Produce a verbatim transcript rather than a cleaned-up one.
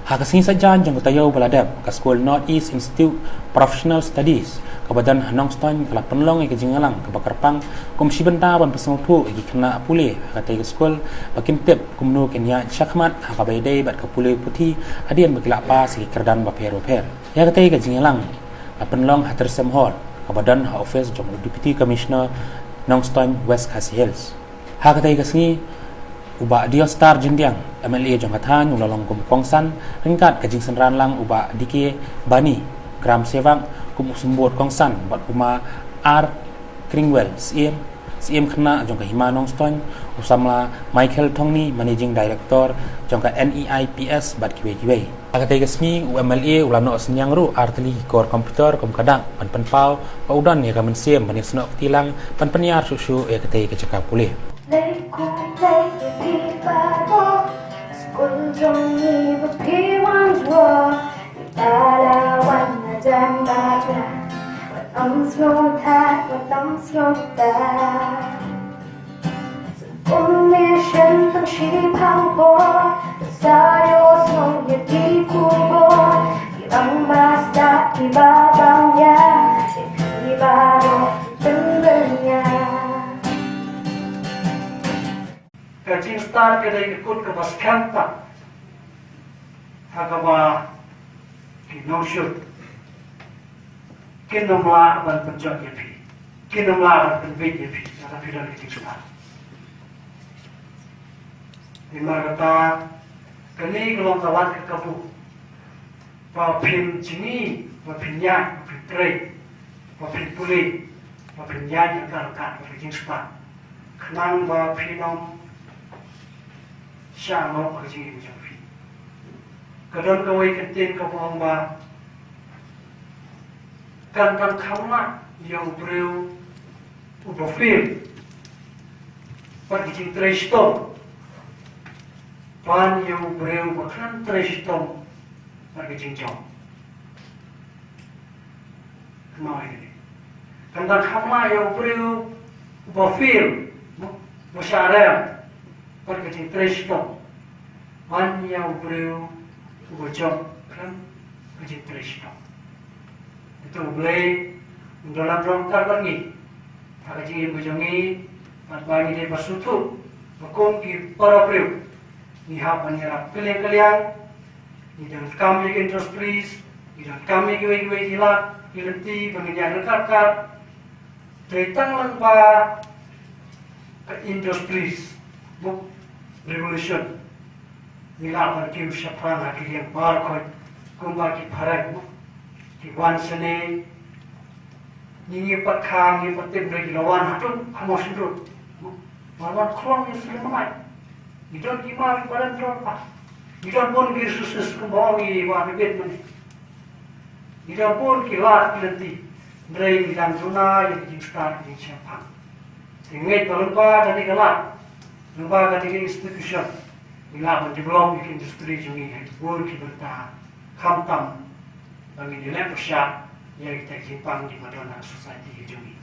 Ha ka sngi Saitjaiñ jong ka taïew ba la dep, ka skul North East Institute Professional Studies kaba don ha Nongstoiñ ka la pynlong ïa ka jingïalang kaba kyrpang kum shi bynta ban pynsngewthuh ïa ki khynnah pule ha katei ka skul ba kin tip kumno kin ïaid shakhmat ha kaba ïadei bad ka pule puthi hadien ba ki la pass ïa ki kyrdan bapher bapher. Ïa katei ka jingïalang la pynlong ha Tyrsemhol kaba don ha ophis jong u Deputy Commissioner Nongstoiñ, West Khasi Hills. Ha katei ka sngi, u Bah Diostar Jyndiang, M L A jong ka thaiñ, u la long kum u kongsan ryngkat ka jingsynran lang u Bah D K Bani, Gram Sevak, kum u symbud kongsan bad u Ma R Kringwell, Syiem, Syiem Khynnah jong ka Hima Nongstoiñ, u samla Michael Thongni, Managing Director jong ka N E I P S bad kiwei kiwei. Ha katei ka sngi u M L A u la noh synñiang ruh ar tylli ki kor computer kum ka dak ban pynpaw ba u don ïa ka mynsiem ban ïasnoh kti lang ban pynïar shuh shuh ïa katei ka jaka pule. Lei khublei ïa phi baroh, skul jong ngi ba phi wan jngoh. Ïa la wan na jan ba la, wat ym sngewthuh, wat ym sngewthuh. Kum ne shen tang shi phang por, sa ïohsngew ïa ki khubor, ki rangbah stad kiba bang ïa, ki baroh ki pynbeit ïa. Ka jingstad ka dei ka kut kaba skhem tam. Ha kaba ki nongshun kin ym lah ban pynjot ïa phi, kin ym lah ban pynbeit ïa phi, lada phi don ka jingstad. Namar kata, kane ka long ka lad ka kabu ba phin jngi, ba phin ïaid, ba phin trei, ba phin pule, ba phin ïaid ryngkat ryngkat bad ka jingstad, khnang ba phin ym shah noh ha ka jingim jong phi. Ka don kawei ka ktien kaba ong ba kan dang kham lah ïa u briew uba fail bad ka jingtrei shitom ban ïa u briew ba khlem trei shitom bad ka jingjop. Kynmaw ïa kane. Kan dang kham lah ïa u briew uba fail, uba shah rem bad ka jingtrei shitom, ban ïa u briew uba jop khlem ka jingtrei shitom. Te to U Blei un da lam ryngkat bad ngi ha ka jingim ka jong ngi, bad ba ngi dei ban sngewthuh ba kum ki para briew ngi hap ban ïarap kylliang kylliang. Ngi donkam ïa ki industries, ngi donkam ïa kiwei kiwei ki lad ki lynti ba ngin ïaid ryngkat ryngkat. Dei tang lyngba ka industries, bad revolution, ngi lah ban kiew shaphrang ha ki liang baroh khoit, kumba ki phareng ki wan shane. Ngi, ngi pat kha, ngi pat tip, hynrei ki la wan haduh ha Mawshynrut. Wan, wan khlong ïa u Sylliang Bnai. Ngi don ki mar kiba don jrong pat. Ngi don bun ki resources kumba ong i Bah David mynne. Ngi don bun ki lad ki lynti. Hynrei ngi dang duna ïa ki jingstad, ki jingshemphang. Te ngeit ba lyngba kane ka lad, lyngba kane ka institution, ngi lah ban develop ïa ki industry jong ngi ha bun ki bynta, khamtam ba ngin ïaleh pyrshah ïa kita ki jingpang kiba don ha society ka jong ngi.